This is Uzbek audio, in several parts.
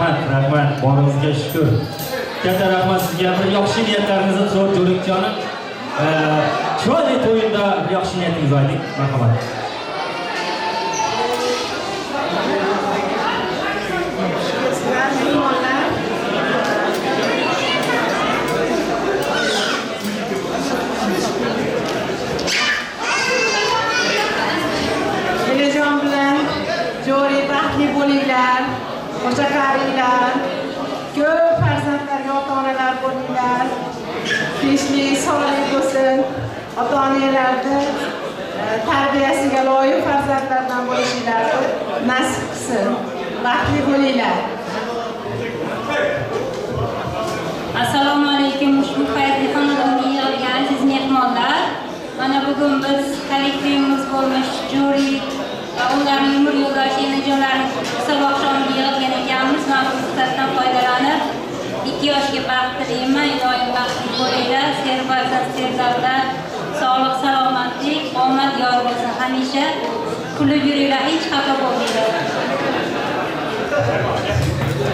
Rahmat, rahmat. Boringizga shukr. Katta rahmat sizga. Bir yaxshi niyatlaringizni zo'r jo'rikjonim. Chiroyli to'yinda yaxshi niyatingizni ayting. Marhamat. Enajon bilan jo'ri baxtli bo'linglar, qo'sha qaringlar, ko'p farzandlarga ota-onalar bo'linglar. Tinchlik, sog'lik bo'lsin. Ota-onalarni tarbiyasiga loyiq farzandlardan bo'lishinglarni nasib qilsin. Baxtli bo'linglar. Assalomu alaykum, ushbu fayzli xonadonga yig'ilgan aziz mehmonlar. Mana bugun biz kollektivimiz bo'lmish Jo'ri va ularning umr yo'ldoshi enajonlarning sabah oqshomiga yig'ilgan ekanmiz. Men bu fursatdan foydalanib 2 yoshga baxt tilayman. Iloyim baxtli bo'linglar, serfarzand, serdavlat, sog'lik, salomatlik, omad yor bo'lsin hamisha. Kulib yuringlar, hech xafa bo'lmanglar.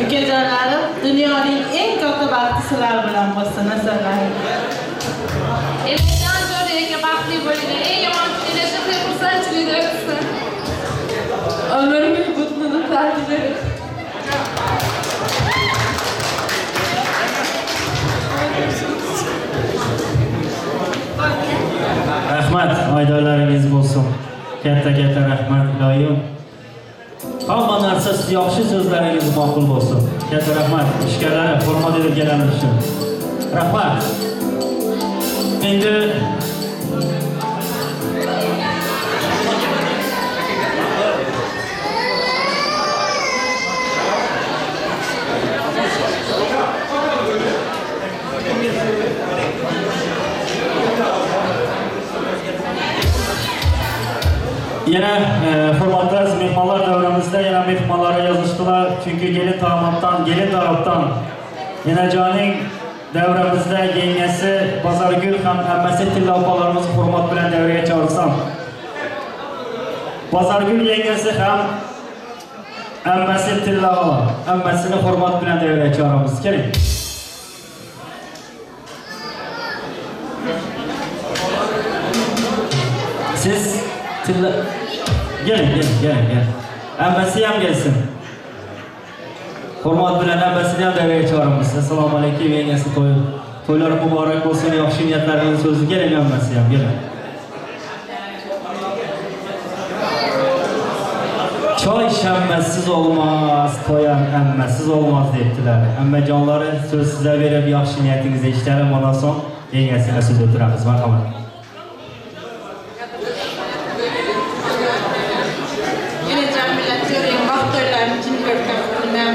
Ukajonlarim, dunyoning eng katta baxti sizlar bilan bo'lsin. Assalomu alaykum. Enajon Jo'riga baxtli bo'linglar. Eng yomon kunlar shunday xursandchilikda o'tsin. Ömrümün mutluluklar dilerim. Rahmat, oydonlaringiz bo'lsin. Katta-katta rahmat iloyim. Hamma narsa siz yaxshi so'zlaringiz ma'qul bo'lsin. Katta rahmat ishkarlar, hurmat edilganlaringiz uchun. Rahmat. Endi yana hurmatli aziz mehmonlar davramizda yana mehmonlarga yozishdilar. Chunki gelin tarafdan, gelin tarafdan enajoning davramizda yengasi Bozorgul ham ammasi Tilla opalarimiz hurmat bilan davraga chaqirsam. Bozorgul yengasi ham ammasi Tilla xola, ammasini hurmat bilan davraga chaqiramiz. Keling. Siz Tilla gelin, gelin, gelin, gelin. Ammasi ham gelsin. Hurmat bilan ammasini ham davraga chaqiramiz. Assalomu alaykum, yengasi to'y. To'ylar muborak bo'lsin, yaxshi niyatlaringiz so'zi. Keling ammasi ham, keling. Choy shammasiz olmaz, to'y ham ammasiz olmaz debdilar. Ammajonlari so'z sizga berib, yaxshi niyatingizni eshitalim, ondan so'ng yengasiga so'z o'tiramiz. Marhamat.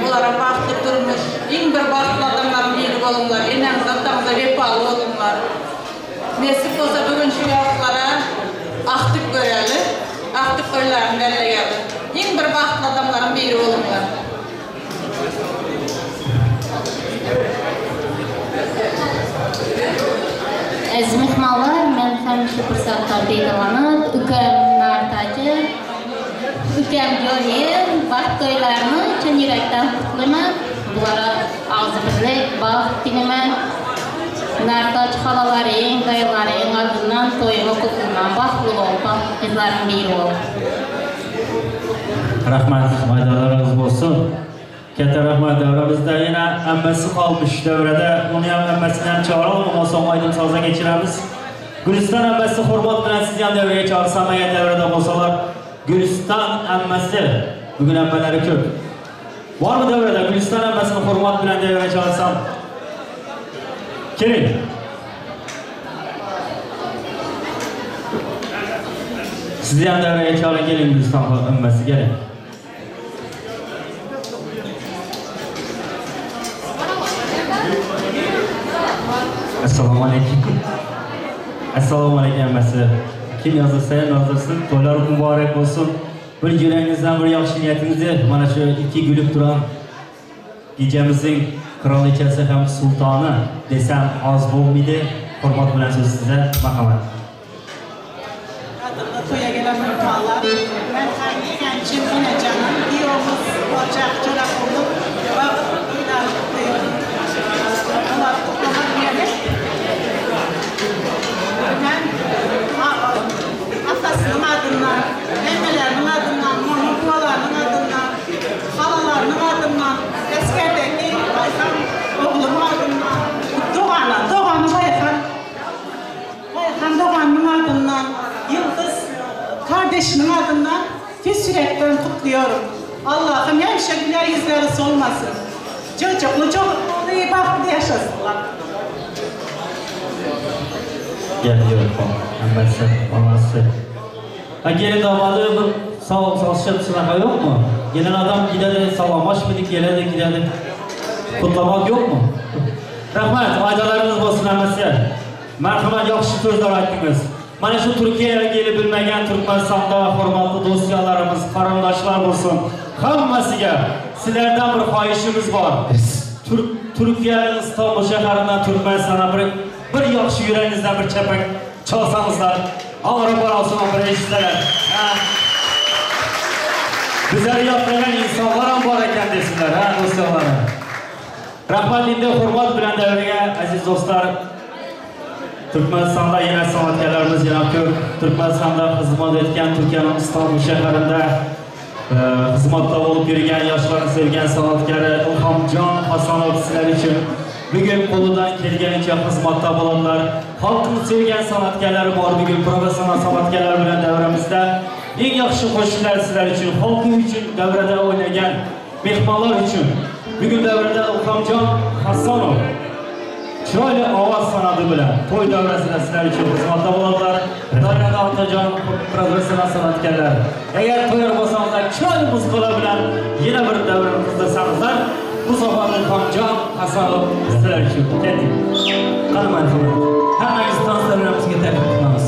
Bulara baxtlı durmuş, eng bir baxtlı adamların biri olunglar, enəniz atanıza vefalı olunglar. Nesip olsa bugün şu yoqlara axtıb görəli, axtıb toylarını bəlləgəli. Eng bir baxtlı adamların biri olunglar. Əziz mehmonlar, mən həmişə fürsətdən faydalanıb, ukam Nartacı, ukam Jo'riyim baxt to'ylarini chin yurakdan qutlayman. Bulara og'zibirlik, baxt tilayman. Nartoj xolalaring, dayılaring adından to'yini qutlayman. Baxtli bo'l, baxtli qizlarim biri bo'l. Rahmat, maydonlaringiz bo'lsin. Katta rahmat. Davramizda yana ammasi qolmish davrada. Uni ham ammasini ham chaqiramiz, undan so'ng oydin sozga kechiramiz. Guliston ammasi hurmat bilan sizni ham davraga chaqirsam, agar davrada bo'lsalar. Guliston ammasi, bugun ammalari ko'p. Bormi davrada Guliston ammasini hurmat bilan davraga chaqirsam? Keling. Sizni ham davraga chaqiring, keling Guliston ammasi, keling. Assalomu alaykum. Assalomu alaykum ammasi. Kim yozilsa ham yozilsin, to'ylar muborak bo'lsin. Bir yuragingizdan bir yaxshi niyatingizni mana shu ikki gulib turgan kechamizning qirolichasi ham sultoni desam oz bo'lmaydi. Hurmat bilan so'z sizga, marhamat. Qadrli to'yga kelgan mehmonlar, men ham yeganchim, onajonim, kuyovimiz Ocaq Jo'raqulov va eşinin adından tüz yürekten kutluyorum. Allah'ım hemşe güler yüzleri solmasın. Çocuklu çocuklu iyi bahtlı yaşasınlar. Geliyor ammasi, onasi. Ha gelin damadı sağ salışıp sınaka yok mu? Gelen adam gidedi, salamlaşmadık, geledi gidedi. Kutlamak yok mu? Rahmat, aydalarınız bolsun ammasi. Marhamat, yaxshi so'zlar aytdingiz. Mana shu Turkiyaga kelib bilmagan Turkmanistonda hurmatli do'stlarimiz, qarindoshlar bo'lsin. Hammasiga sizlardan bir xohishimiz bor. Turkiyaning İstanbul shahridan Turkmanistonga bir yaxshi yuragingizdan bir chapak chalsangizlar, Avrupa olsun bir eshitsalar. Bizlarni yoqlagan insonlar ham bor ekan desinlar, ha do'stlarim. Rahmat, endi hurmat bilan davraga aziz do'stlar, Turkmanistonda yana san'atkorlarimiz yana ko'p. Turkmanistonda xizmat etgan, Turkiyaning İstanbul shahrida xizmatda bo'lib yurgan, yoshlarni sevgan san'atkori Ilhomjon Hasanov sizlar uchun bugun qo'lidan kelganicha xizmatda bo'ladilar. Xalqni sevgan san'atkorlari bor bugun professional san'atkorlar bilan davramizda eng yaxshi qo'shiqlar sizlar uchun, xalqi uchun davrada o'ynagan mehmonlar uchun bugun davrada Ilhomjon Hasanov chiroyli ovoz san'ati bilan to'y davrasida sizlar uchun xizmatda bo'ladilar. Davrada Otajon professional san'atkorlar. Agar to'yar bo'lsangizlar, chiroyli musiqalar bilan yana bir davrani qizdirsangizlar, bu safar Ilhomjon Hasanov sizlar uchun. Ketdik. Qani marhamat. Hammangiz tanslarimizga taklif qilamiz.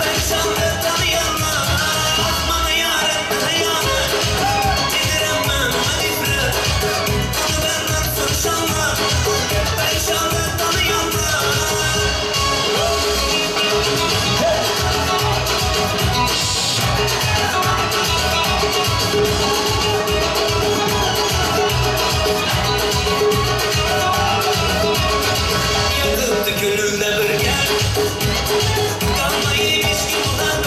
Perişandı tanıyanlar, bana yaretti heyanı. Edirem ben nifret, onu benden soruşanlar. Perişandı tanıyanlar. Yakıp tükürüğünde bir gel. Kanmayı içki bulan.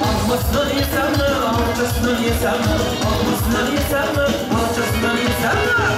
Almasından yesem mi, alçasından yesem mi? Almasından yesem mi, alçasından yesem mi?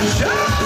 Yaşa!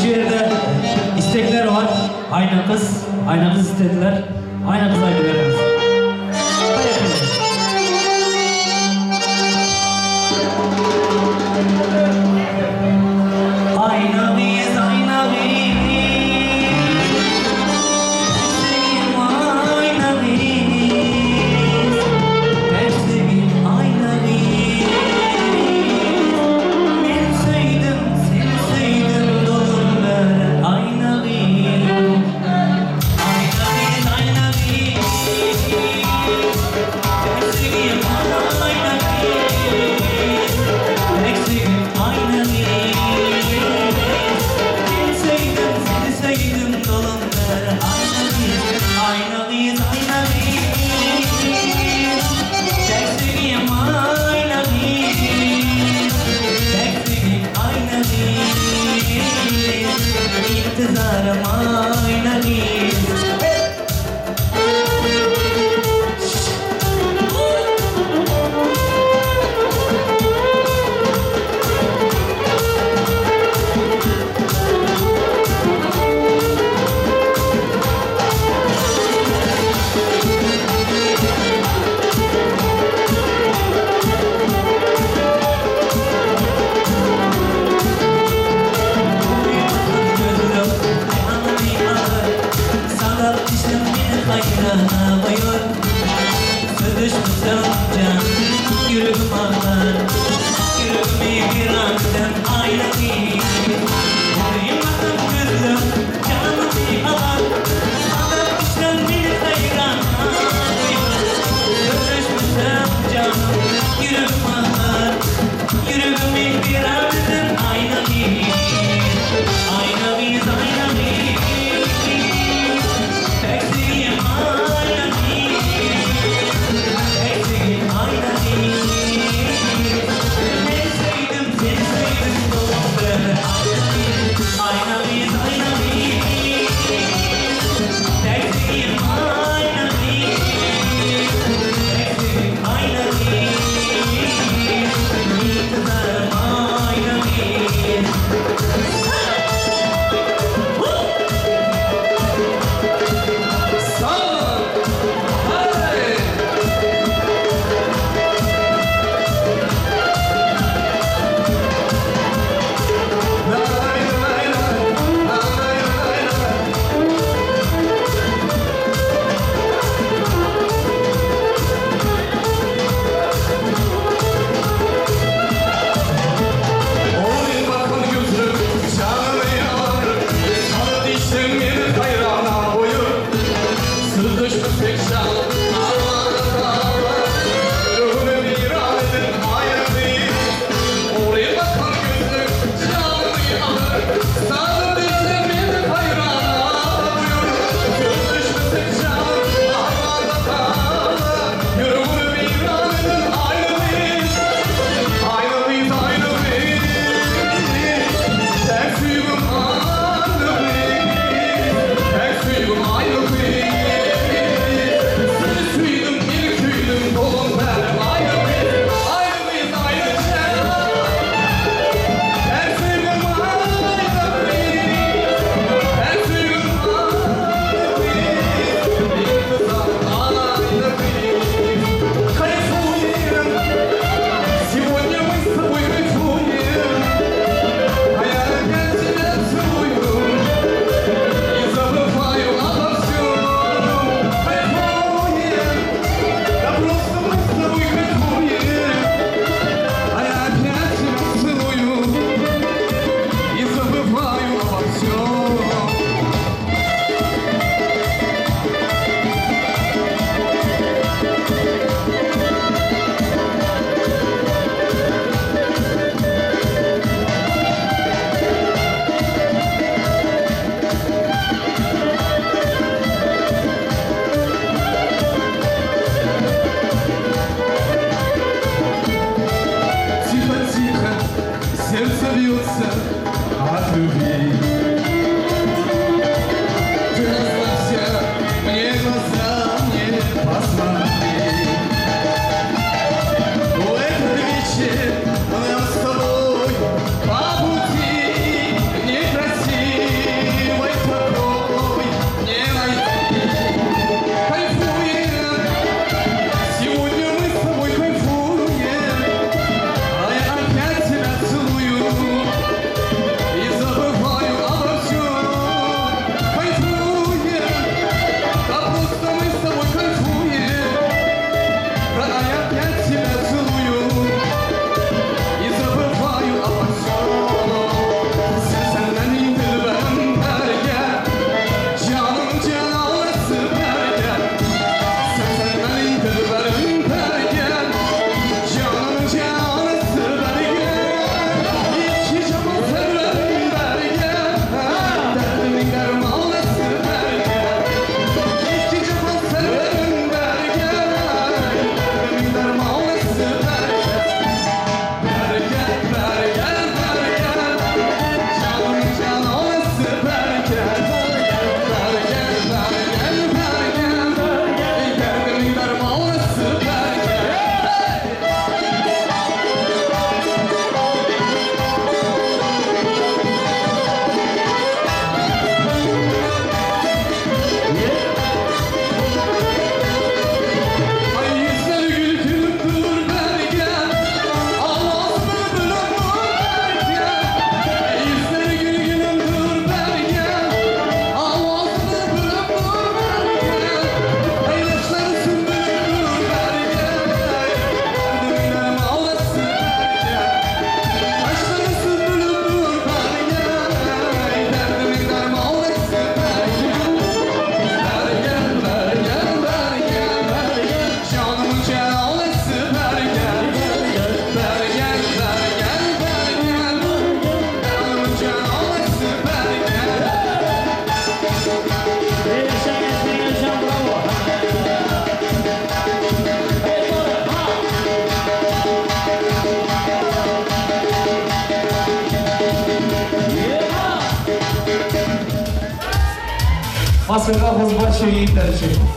Şu yerde istekler var. Ayna kız, ayna kız istediler. Ayna kız ayna veririz. Ayna kız, ayna kız. Sevgim ayna kız. Sevgim ayna kız. Ben sevdim, seni sevdim dolum böyle ayna kız. Ayna kız, ayna kız. Sevgim ayna kız. Sevgim ayna kız. Ben sevdim, seni sevdim dolum böyle ayna kız. Ayna kız, ayna kız. Sevgim ayna kız. Sevgim ayna kız. İntizarım ayna kız. Moskvaga qo'zg'ashi yigitlar uchun.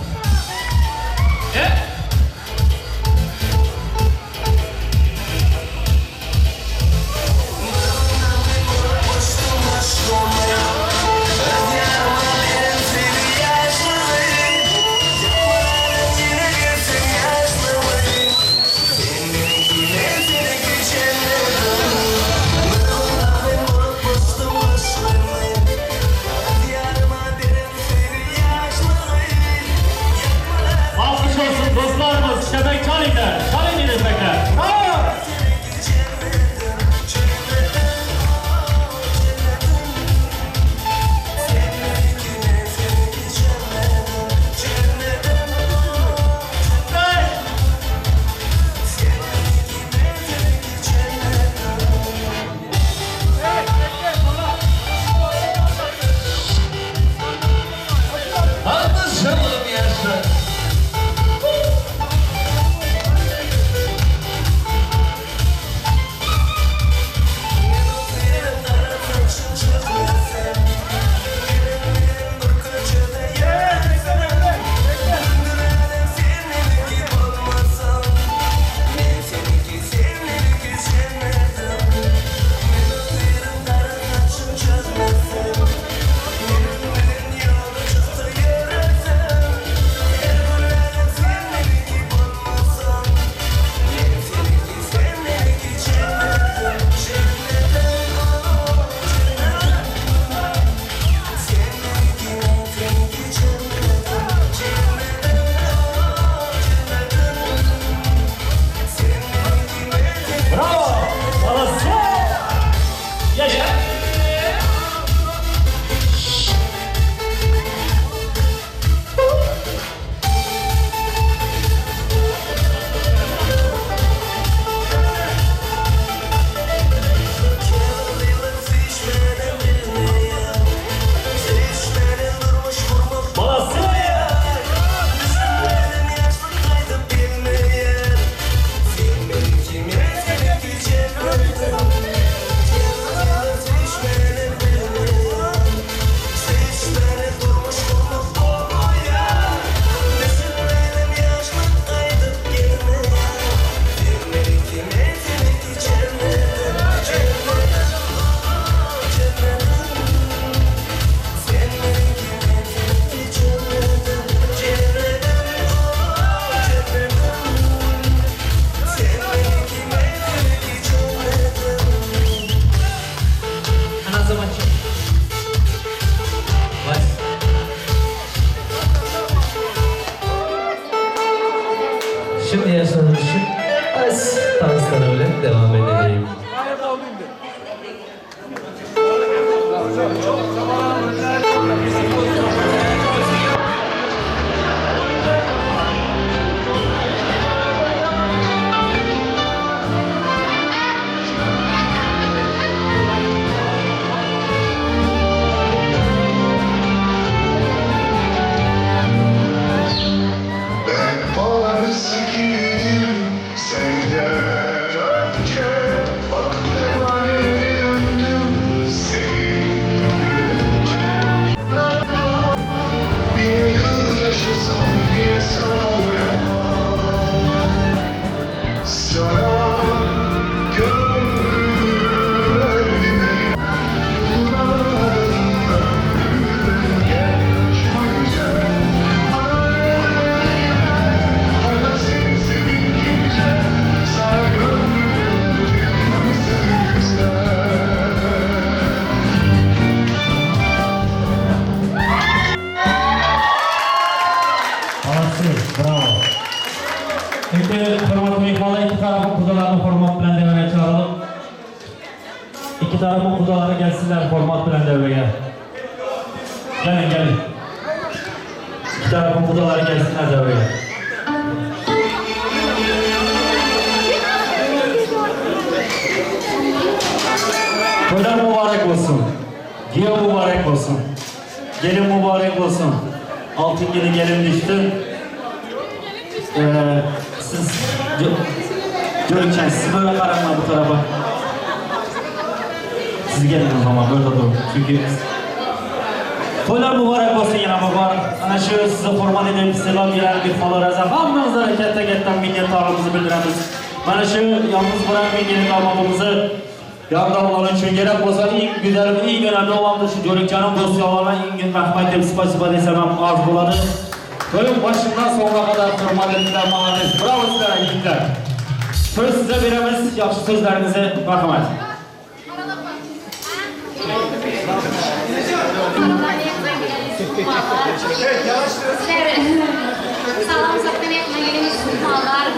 Şimdi yaşlanır için az danslara bile devam edelim. İki tarafın kudaları gelsinler format bilen devreye. Gelin gelin. İki tarafın kudaları gelsinler devreye. Toylar mübarek olsun. Giyo mübarek olsun. Gelin mübarek olsun. Altın gibi gelin düştü. Siz Görkem, siz böyle karanlar bu tarafa. Siz gelin o zaman, böyle durun. Çünkü To'ylar muborak bo'lsin yana bir bor. Ana shu sizni hurmat edib selam bergan mehmonlarimizga hammamizga katta-katta minnatdorligimizni bildiramiz. Mana shu yalnız bırakmayın gelin damadımızı yanında olmaları üçün gerek bolsa eng güzel, eng önemli olandır şu Görükcan'ın dosyalarına eng rahmet deb spasiba desem ham az bo'ladi. To'yun başından sonuna kadar hurmat etdiler, молодец. Bravo sizlere yigitler. Söz size veremiz, yaxshi so'zlarinizi marhamat. Salam uzaktan etmegeniz mehmonlar,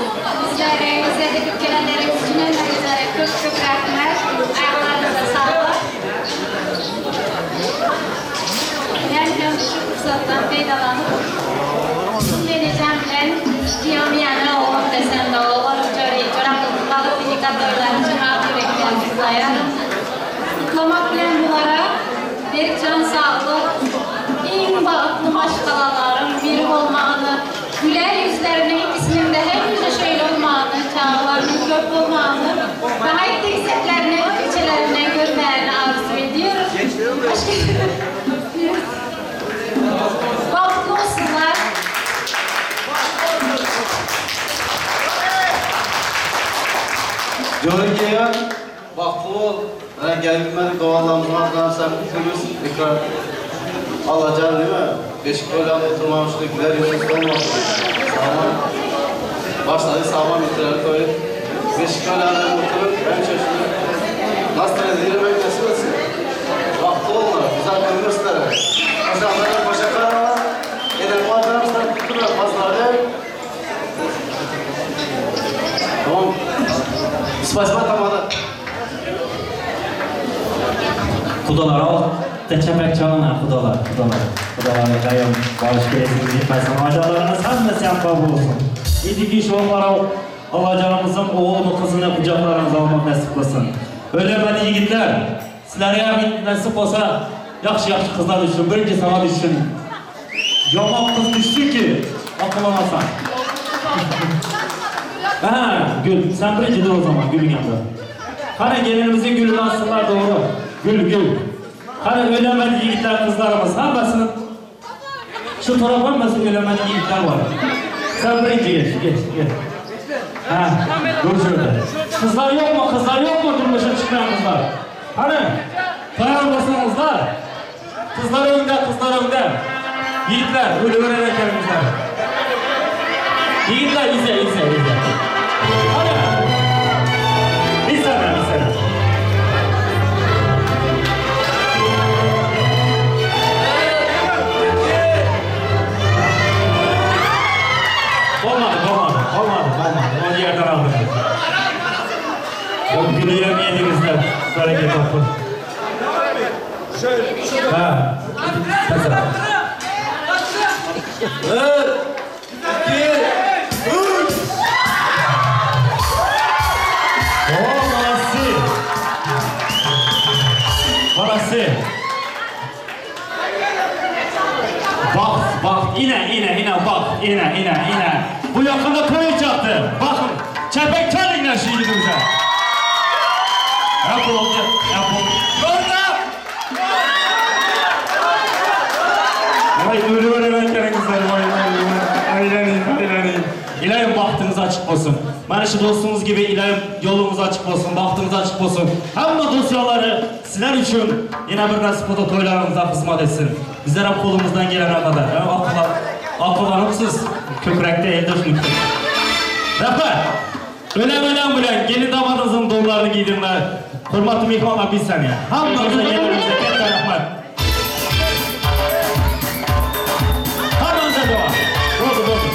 sizlere, bizlerde ko'p kelanlarimiz uchun sizlere ko'p ko'p rahmat. Ayaqlaringizga sog'lik. Men ham shu fursatdan foydalanib, menejem bilan kuyovim o'g'lim desam da o'g'lim indikatörler için kutlamak bilan bulara berk can sağlık, en baxtlı maşqalaların biri olmağını, güler yüzlerinin ikisinin de hepimize şöyle olmağını, çağlarının köp olmağını, daha yükseklerini, ilçelerinden görmelerini arzu ediyoruz. Başka Baxtlı olsunlar. Görükeye baxtlı ol. Yani gelmedik doğallarımızdan sen bitiririz. Tekrar alacaksın değil mi? Beşik oylarında oturmamıştı, güler yüzümüz olmamıştı. Sağlam. Başladı sağlam bitirelim toyu. Beşik oylarında oturup ben şaşırdım. Nasıl yürümek nasıl olsun? Baxtlı olun, güzel ömürsünler. Başaklara başaklara, edep varlarımızdan tutuyor, fazla değil. Tamam. Spasiba tamam. Xudolar ol, çəpək çalın xudolar, xudolar. Xudolar ilayim bağış keresiniz yetməsin. Acalarınız hammasi ham qabul olsun. İndiki iş onlara Allah canımızın oğlunu kızını kucaklarınıza almak nasip qilsin. Ölemedi yigitler, sizlarga nasip olsa yaxshi yaxshi qizlar düşsün, birinchi sana düşsün. Yomon qiz düşsün ki aqllanasan. Ha, Gül, sen birinci dur o zaman Gül'ün yanında. Hani gelinimizin gülünü alsınlar doğru. Gül, gül. Hani ölemedi yigitler kızlarımız, hammasının şu taraf hammasi ölemedi yigitler var. Sen birinci geç, geç, geç. Ha, dur şurada. Kızlar yok mu? Kızlar yok mu? Durmuşa çıkmayan kızlar. Hani? Tayar olsun kızlar. Kızlar önde, kızlar önde. Yiğitler, ölüveren kızlar. Yiğitler izle, izle, izle. Hadi. Bir saniye, bir saniye. Olmadı, olmadı, olmadı, olmadı. O yerden aldım. O gülü yemeyedinizler. Bereket olsun. Şöyle. Ha. Mesela. 1, 2, 3. O malası. Malası. Bak, bak, yine, yine, yine, bak, yine, yine, yine. Bu yakında toy çaktı. Bakın, çepek çalın şu yiğidimize. Yap oldu, yap oldu. Orada! Vay, ölüveren kızlar, vay, vay, vay. Aylanayım, aylanayım. İlayim bahtınız açık olsun. Mana şu dostumuz gibi ilayim yolumuz açık olsun, bahtınız açık olsun. Hamma dosyaları sizler için yine bir nasip olsa toylarımıza hizmet etsin. Bizler hem kolumuzdan gelene kadar. Yani akıllanıpsız, köprekte elde şunu. Rəhbər, öləm bilen gelin damadınızın donlarını giydirme. Hürmetli mehmanlar bir saniye. Hammanıza gelinimize katta rahmat. Hammanıza dua. Oldu, oldu.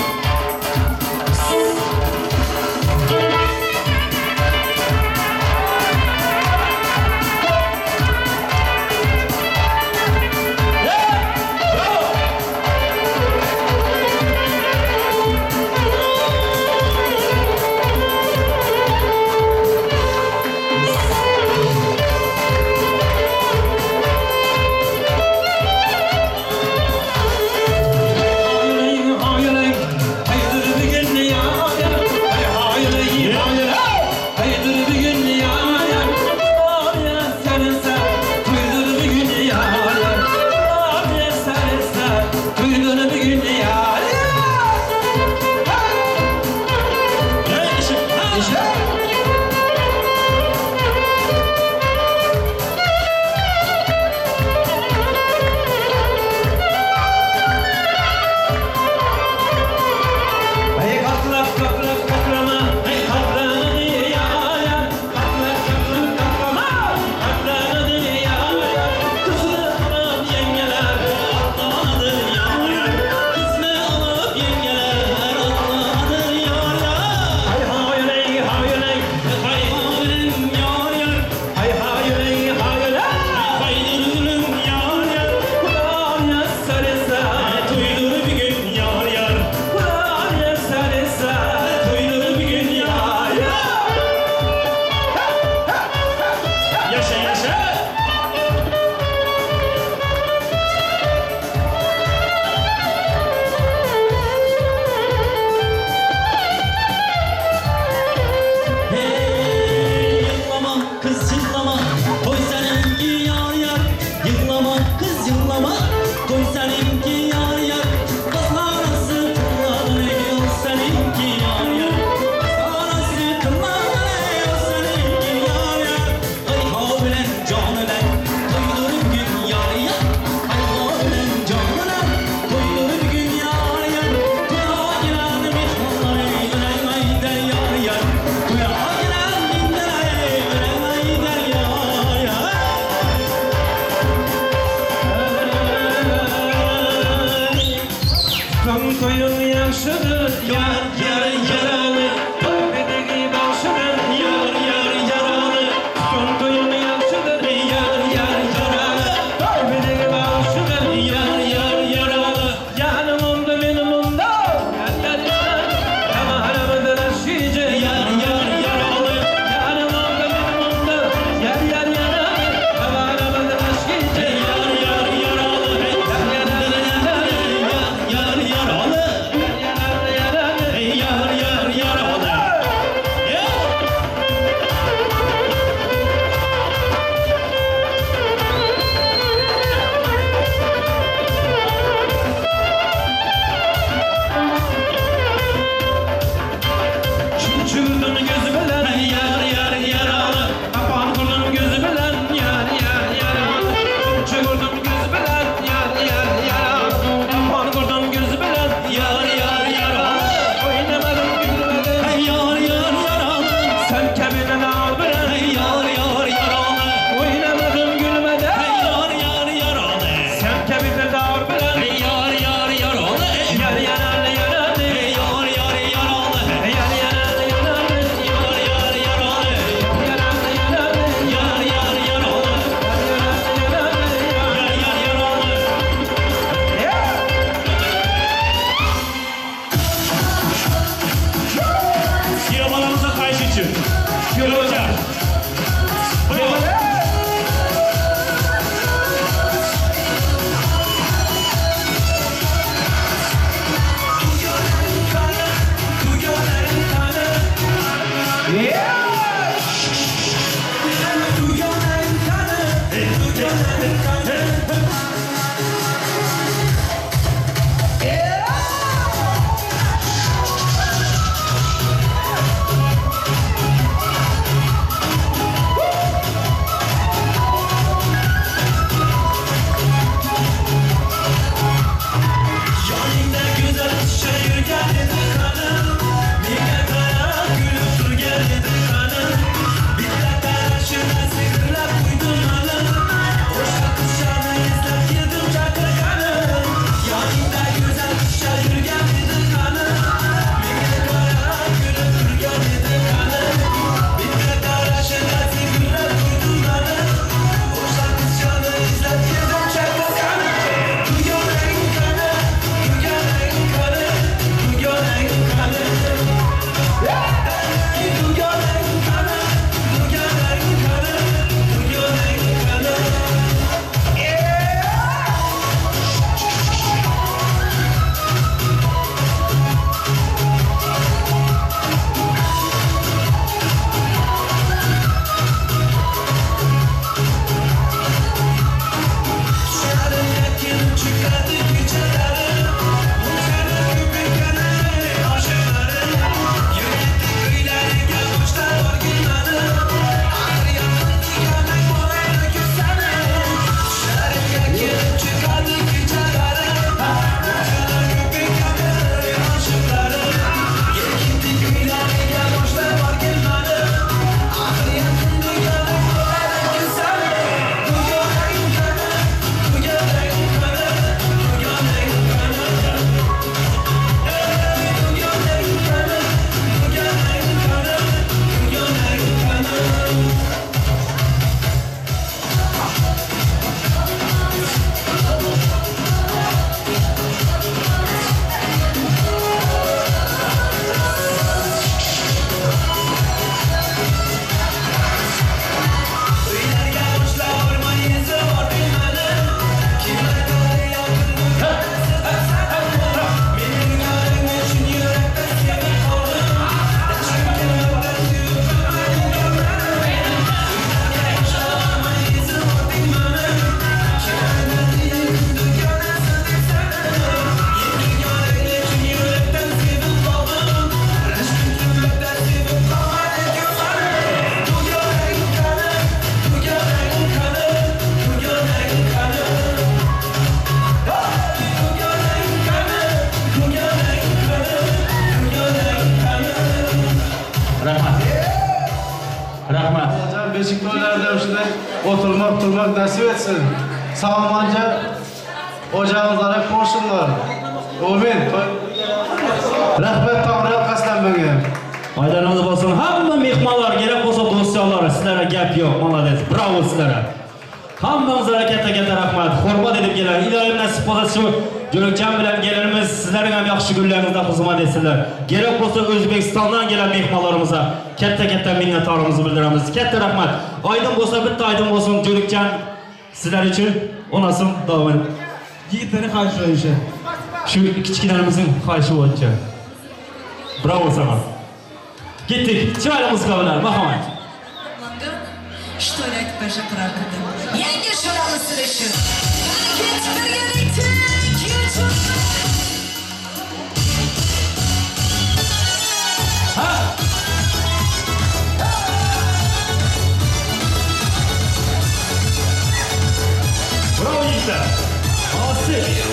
bag'shidir, yar yar yaralı. Toy bedigi bag'shidir, yar yar yaralı. Tutun to'yim yaxshidir, yar yar yaralı. Toy bedigi bag'shidir, yar yar yaralı. Yanim onda benim onda, yar yar yaralı. Kamaramızda şice, yar yar yaralı. Yanim onda benim onda, yar yar yaralı. Kamaramızda şice, yar yar yaralı. Yar yar yaralı, yar yar yaralı. Yar yar yaralı. Çuçurdun gözü bilen, yar yar yaralı. Kapan kurdun gözü bilen, yar yar yaralı. Çuçurdun gözü bilen, yar yar yaralı. Kapan kurdun gözü bilen, yar yar yaralı. Oynamadım gülmedim, yar yar yaralı. Sen kemiden al bilen, yar yar yaralı. Oynamadım gülmedim, yar yar yaralı. Sen kemiden al bilen, yar yar yaralı. Yar yaralı yaralı, yar yar yaralı. Yar yaralı yaralı, yar yar yaralı. Yaralı yaralı, yar yar yaralı. Yaralı yaralı, yar yar yaralı. Siyabalarımıza karşı için. Hocam. Bravo. Yanında güzel şehir geldi kanım. Menga qarab kulib turgan edi qanim. Bitta qarashini sehrlab qo'ydim manim. O'sha qizchani izlab keldim chaqirganim. Yoningda go'zal qizcha yurgan edi qanim. Menga qarab kulib turgan edi qanim. Bitta qarashini sehrlab qo'ydim manim. O'sha qizchani izlab keldim chaqirganim. Dugonang qani, dugonang qani, dugonang qani. Dugonang qani, dugonang qani, dugonang qani. Tushlarimga kelib chiqadi kechalarim. Munchani ko'paytgani oshiqlarim. Yuribdi kuylariga boshlab borgin mani. Axir yaqin dugonang bo'laydi ko'rsani. Tushlarimga kelib chiqadi kechalarim. Munchani ko'paytgani oshiqlarim. Yuribdi kuylariga boshlab borgin mani. Axir yaqin dugonang bo'laydi ko'rsani. Dugonang qani, dugonang qani, dugonang qani. Dugonang qani, dugonang qani, dugonang qani. Uylarga boshlab bormayizni bording mani. Kimlar ko'ra yaqin dugonasi Mening yorim uchun yurakda sevib qoldim. Dashim kelmoqda suyib qolmadim mani. Uylarga boshlab bormayizni bording mani. Kimlar ko'ra yaqin dugonasi deb sani. Mening yorim uchun yurakdan sevib qoldim. Rashkim kelmoqda sevib qolmadim mani. Dugonang qani, dugonang qani, dugonang qani. Dugonang qani, dugonang qani, dugonang qani. Rahmat. Rahmat. Hocam beşik toylarda shunday o'tirmoq turmoq nasib etsin. Sog'moncha ocağımızlara qo'shsinlar. Amin. To'y Rahmat Tangri qasdamga. Aydanimiz bo'lsin. Hamma mehmonlar, kerak bo'lsa do'stlar, sizlarga gap yo'q. Молодец. Bravo sizlarga. Hammamizga katta-katta rahmat. Hurmat edib keladi. Iloyim nasib bo'lsa shu Jo'rikjan bilan kelinimiz sizlarga ham yaxshi kunlaringizda xizmat etsinlar. Kerak bo'lsa O'zbekistondan kelgan mehmonlarimizga katta-katta minnatdorligimizni bildiramiz. Katta rahmat. Oydin bo'lsa bitta oydin bo'lsin Jo'rikjan sizlar uchun onasım davom. Yigitlarning xohishi bo'yicha. Shu kichkinalarimizning xohishi bo'yicha. Bravo sana. Ketdik. Chiroyli muzika bilan marhamat. Что aytib berishga qaror qildim. Yangi sho'rali surishi. Ketib birgalikda Ha! Bravo yigitlar. Молодцы.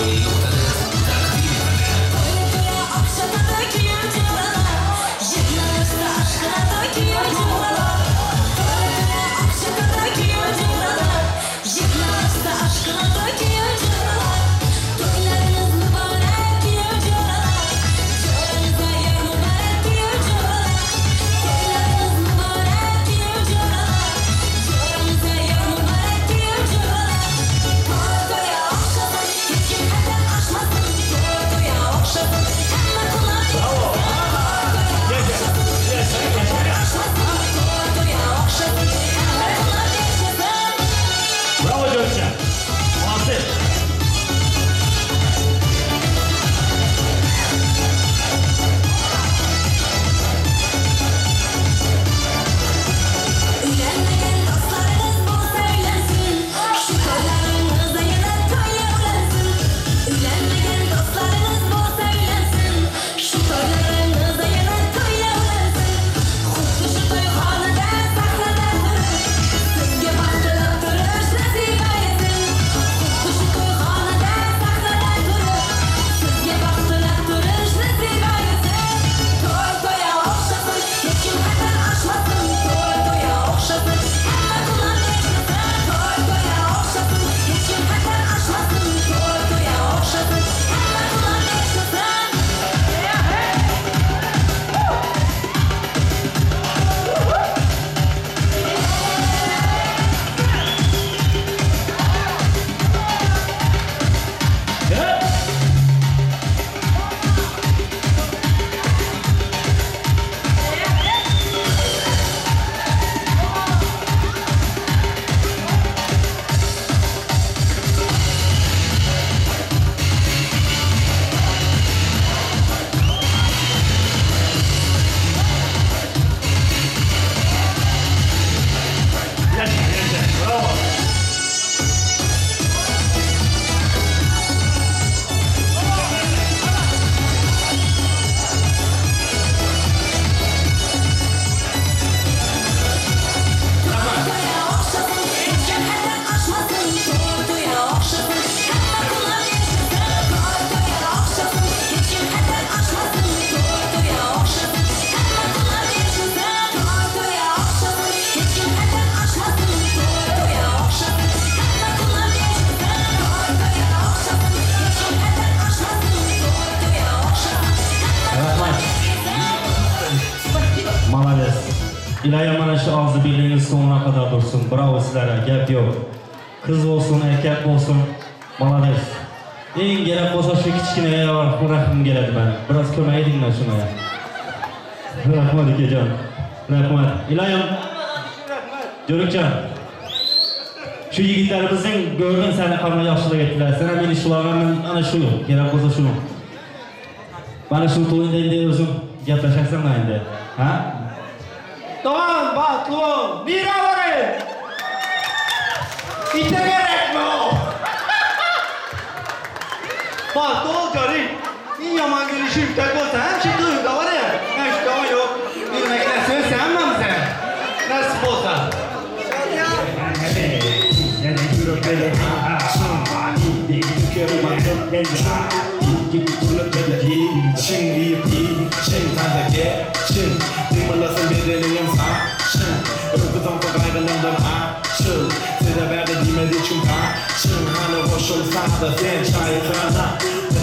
Молодец. Iloyim mana shu og'zi birligingiz so'ngina qadar dursun. Bravo sizlarga, gap yo'q. Qiz bo'lsin, erkak bo'lsin, молодец. Eng kerak bo'lsa shu kichkina rahmim keladi meni. Biroz ko'mak edinglar shunga. Rahmat akajon. Rahmat. Iloyim Jo'rikjon. Shu yigitlarimizning ko'rding seni qanday yaxshilik etdilar. Sen ham meni shularga ana shu kerak bo'lsa shuni. Mana shu to'yda endi o'zim gaplashasan endi. Ha? Doğan, Batlı, Mira varayım. İte gerek mi o? Batlı ol canım. İn yaman gülüşüm tek olsa hem şey duyum da var ya. Hem şey de yok. Bilmek ne söylesen mi sen? Nasip olsa.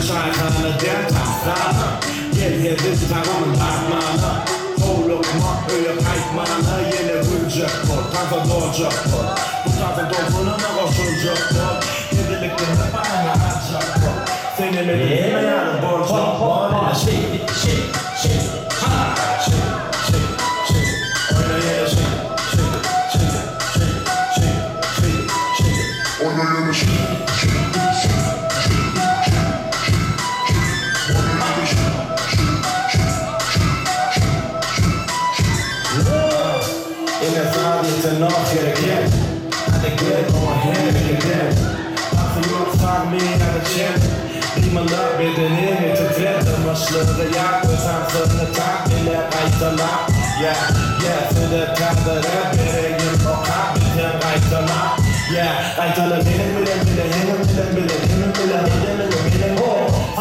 Çayxana dem tafrana. Gel hediz tağımın dartmana. Hovlukma öye qaytmana. Yine gülecek bol, tansa dolacak bol. Bu tansa dolgununa qoşulacak bol. Yediliklerine bana atacak bol. Seni medine yani borcak bol. Shake, shake, shake, ha. Shake, shake, shake. Oyna yine shake, shake, shake, shake, shake, shake, shake. Oyna yine shake, shake, shake, shake, shake, shake. Oyna yine shake, shake, shake, shake, shake, shake. Yine sadece no gerek. Hadi gel o herkese. Nasıl yoksa mı çek. Limanlar bedenini titret. Başları yak ve sansını tak bile kaytala. Yeah, yeah, seni kandırıp vereyim o kalbiden kaytala. Yeah, kaytala benim bile bile benim bile bile benim bile bile bile bile.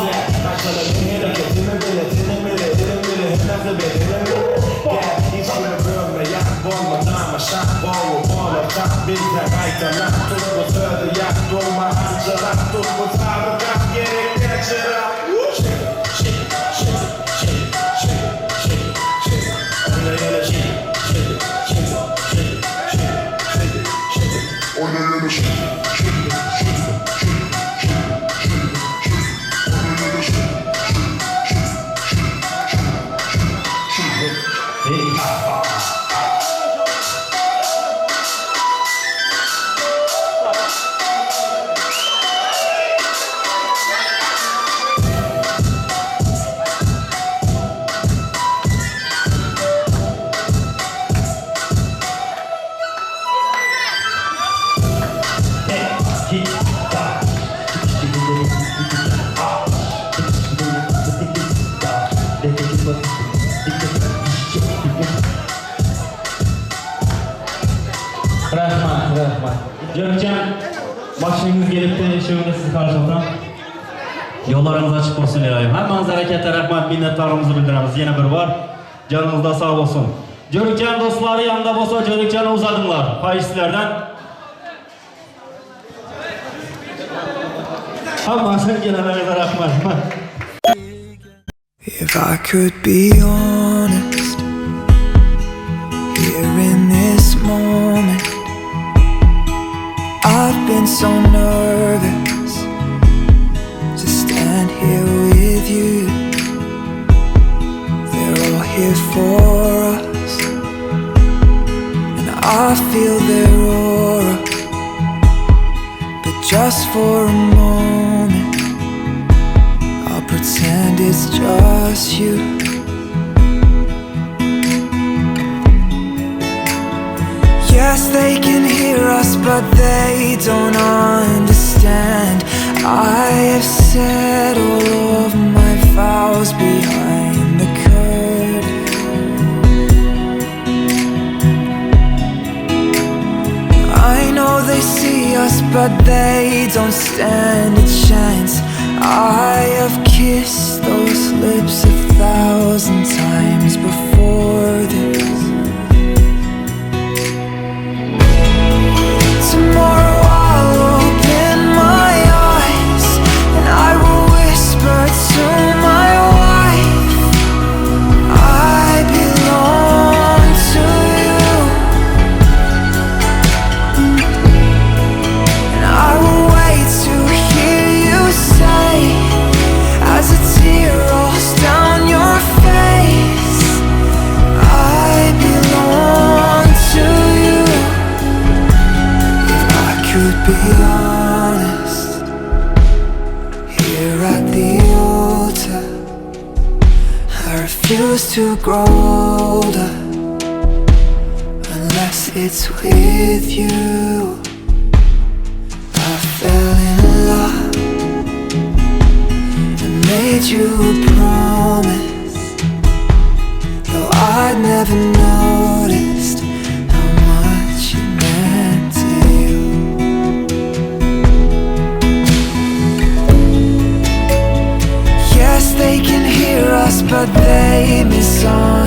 Yeah, kaytala benim hareketimi bile benim bile benim bile nasıl bedenim. Yeah, hiç bölme yak olmadan aşağı bol bol tak bize kaytala. Tut bu sözü yak durma ancala. Tut bu tavrı tak gerek kaçıra. Shake, shake, shake, shake, shake, shake, shake. Oyna yine shake, shake, shake, shake, shake, shake, shake. Oyna yine shake, shake, shake, shake, shake, shake, shake. Oyna yine shake, shake, shake, shake, shake, shake, shake. Hey. Rahmat, rahmat. Jo'rjon, mashinangiz kelibdi, eshigini sizni qarshi. Yo'llaringiz ochiq bo'lsin iloyim. Hammangizga katta rahmat, minnatdorligimizni bildiramiz. Yana bir bor joningizda sog' bo'lsin. Jo'rjon do'stlari yonida bo'lsa, Jo'rjonni uzadinglar. Xohish sizlardan. Hammangizga kelganingizga rahmat. If I could be honest, here in this moment, I've been so nervous to stand here with you. They're all here for us, and I feel their aura. But just for a moment, I'll pretend it's just you. Yes, they can hear us, but they don't understand. I have said all of my vows behind the curtain. I know they see us, but they don't stand a chance. I have kissed those lips 1,000 times before this. Tomorrow I'll open my eyes and I will whisper to my wife, I belong to you. And I will wait to hear you say, as a tear rolls down your face, I belong to you. Could be honest, here at the altar, I refuse to grow older unless it's with you. I fell in love and made you a promise, though I'd never noticed how much it meant to you. Yes, they can hear us, but they misunderstand.